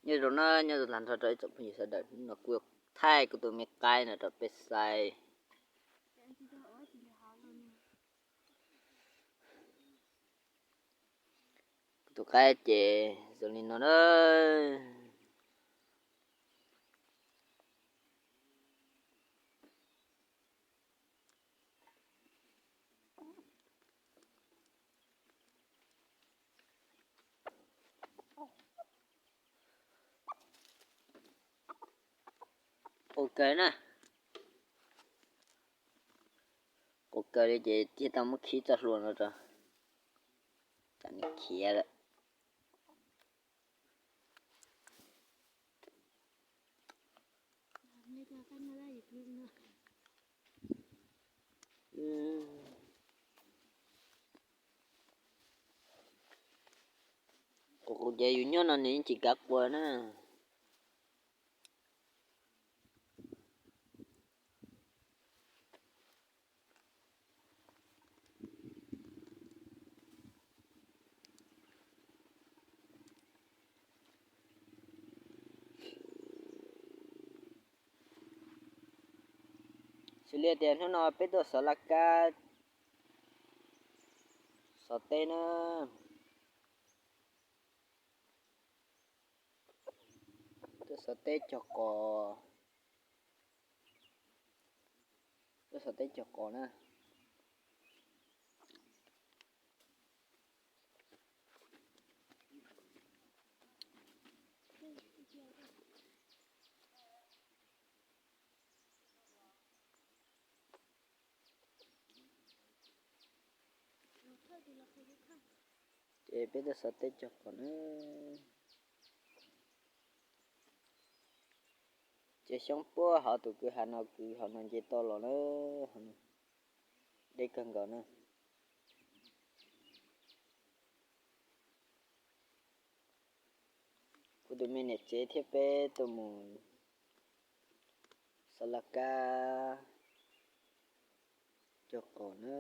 Nyob zoo na, nyob zoo tag nrho rau ib tsoom phooj ywg sawv daws, hnub no kuv yuav thaij kuv tus me qaib no rau peb saib. Kuv tus qaib ces zoo li no na. Qus kawg na. Qus kawg li ces thiaj tau muab khib txoj hlua no rau. Tam nws khiav lawm. Qus ces yus nyob no nws yeej tsis kav qua na. Xws li tias hnub no peb tuaj xov laj kab, xov teb na. Tuaj xov teb cog qos, tuaj xov teb cog qos na. Ces peb tuaj xov teb cog qos na. Ces xyoob puab hauv tus kwj ha no, kwj ha no nce toj los na, deb kawg nkaus na. Kuv tus me niam tsev thiab peb tuaj mus xov laj kab cog qos na.